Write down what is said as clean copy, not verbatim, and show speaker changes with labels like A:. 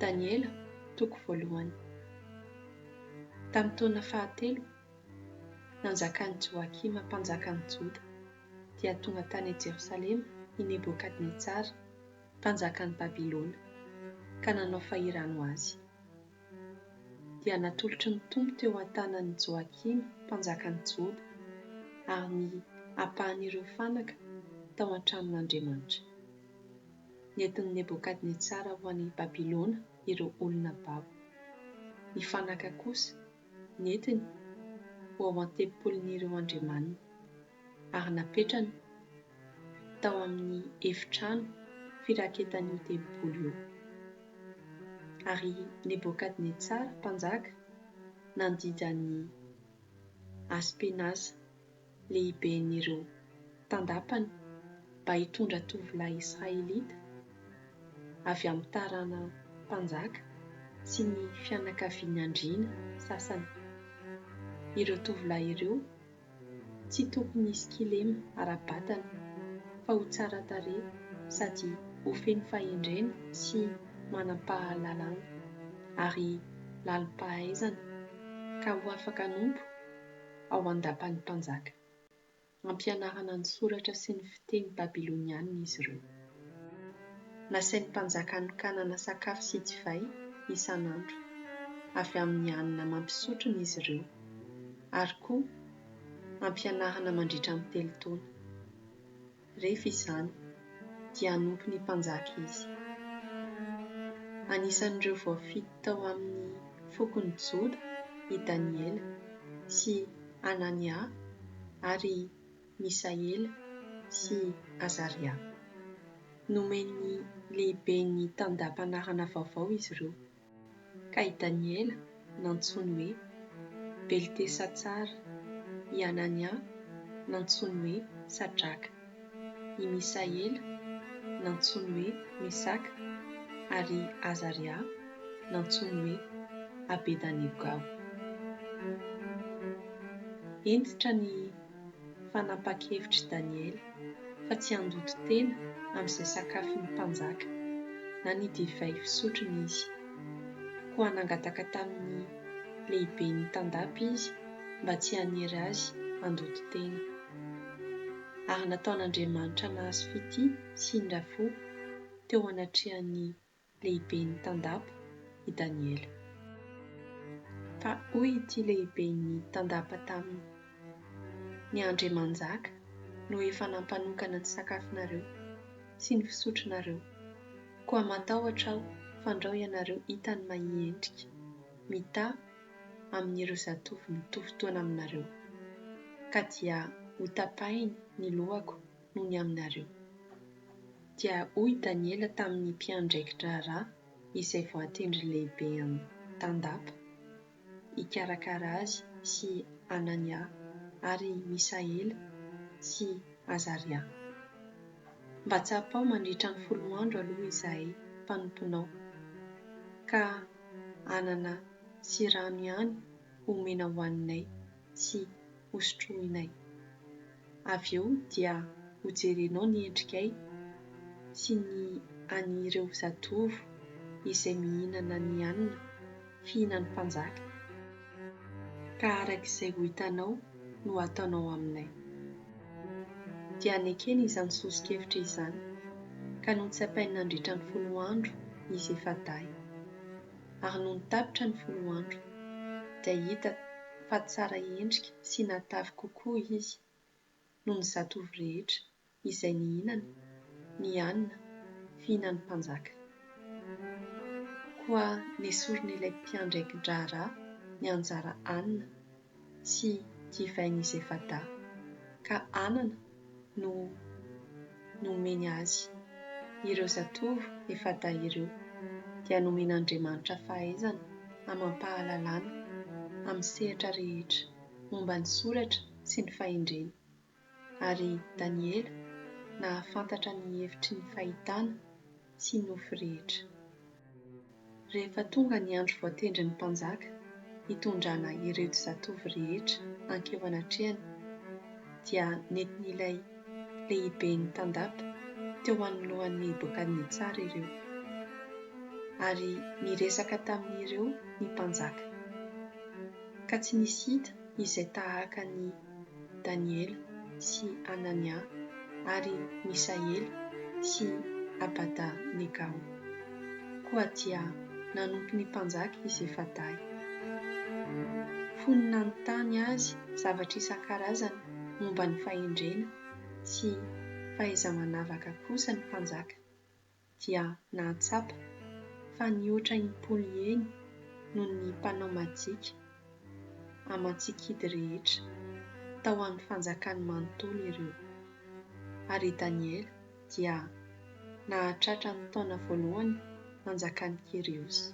A: Daniela, toko voalohany. Tamin'ny taona fahatelo nanjakan'i Joakima mpanjakan'i Joda, dia tonga tany Jerosalema i Nebokadnetsara, mpanjakan'i Babylona, ka nanao fahirano azy. Dia natolotry ny Tompo teo an-tanan'i Joakima mpanjakan'i Joda, ary ny ampahan'ireo fanaka tao an-tranon'Andriamanitra. Nentin'i Nebokadnetsara ho any Babylona ireo olona babo. Ny fanaka kosa nentiny ho ao an-tempolin'ireo andriamaniny, ary napetrany tao amin'ny efitrano firaketan'io tempoly io. Ary Nebokadnetsara mpanjaka nandidy an'i Aspenaza lehiben'ireo tandapany mba hitondra tovolahy israelita avy amin'ny tarana-mpanjaka sy ny fianakavian'ny andriana sasany. Ireo tovolahy ireo tsy tokony hisy kilema ara-batana fa ho tsara tarehy sady ho feno fahendrena sy manam-pahalalana ary lalim-pahaizana ka ho afaka hanompo ao an-dapan'ny mpanjaka. Ampianarana ny soratra sy ny fiteny babylonianina izy ireo. Nasain'ny mpanjaka hanokanana sakafo sy divay isan'andro, avy amin'ny hanina amam-pisotrony izy ireo, ary koa hampianarana mandritra ny telo taona. Rehefa izany, dia hanompo ny mpanjaka izy. Anisan'ireo voafidy tao amin'ny fokon'i Joda i Daniela sy Hanania ary Misaela sy Azaria. Nomen'ny lehiben'ny tandapa anarana vaovao izy ireo. Ka i Daniela nantsoiny hoe Beltesatsara, i Hanania nantsoiny hoe Sadraka, i Misaela nantsoiny hoe Mesaka, ary Azaria nantsoiny hoe Abedanegao. Hentitra ny fanapahan-kevitr'i Daniela fa tsy handoto tena amin'izay sakafon'ny mpanjaka na ny divay fisotrony izy. Koa nangataka tamin'ny lehiben'ny tandapa izy mba tsy hanery azy handoto tena. Ary nataon'Andriamanitra nahazo fitia sy indra fo teo anatrehan'ny lehiben'ny tandapa i Daniela. Fa hoy ity lehiben'ny tandapa taminy, Ny andriamanjaka no efa nampanokana ny sakafonareo sy ny fisotronareo, koa matahotra aho fandrao ianareo hitany mahia endrika, mitaha amin'ireo zatovo mitovy taona aminareo, ka dia hotapahiny ny lohako noho ny aminareo. Dia hoy Daniela tamin'ny mpiandraiki-draharaha izay voatendry lehibe an-tandapa hikarakara azy sy Hanania ary Misaela sy Azaria, Mba tsapao mandritra ny folo andro aloha izahay mpanomponao, ka anana sy rano ihany homena hohaninay sy hosotroinay. Avy eo dia hojerenao ny endrikay sy ny an'ireo zatovo izay mihinana ny hanina fihinan'ny mpanjaka, ka araka izay ho hitanao no hataonao aminay. Dia nekeny izany soso-kevitra izany, ka notsapainy nandritra ny folo andro izy efa-dahy. Ary nony tapitra ny folo andro, dia hita fa tsara endrika sy natavy kokoa izy noho ny zatovo rehetra izay nihinana ny hanina fihinan'ny mpanjaka. Koa nesorin'ilay mpiandraiki-draharaha ny anjara hanina sy divain'izy efa-dahy, ka anana no nomeny azy. Ireo zatovo efa-dahy ireo dia nomen'Andriamanitra fahaizana amam-pahalalana amin'ny sehatra rehetra momba ny soratra sy ny fahendrena. Ary Daniela nahafantatra ny hevitry ny fahitana sy nofy rehetra. Rehefa tonga ny andro voatendrin'ny mpanjaka hitondrana ireto zatovo rehetra hankeo anatrehany, dia nentin'ilay lehiben'ny tandapa teo anoloan'i Nebokadnetsara ireo. Ary niresaka tamin'ireo ny mpanjaka, ka tsy nisy hita izay tahaka an'i Daniela sy Hanania ary Misaela sy Abada-Negao. Koa dia nanompo ny mpanjaka izy efa-dahy. Fony nanontany azy zavatra isan-karazany momba ny fahendrena sy fahaiza-manavaka kosa ny mpanjaka, dia nahatsapa fa nihoatra impolo heny noho ny mpanao majika aman-tsikidy rehetra tao amin'ny fanjakany manontolo ireo. Ary i Daniela dia nahatratra ny taona voalohany nanjakan'i Kyriosy.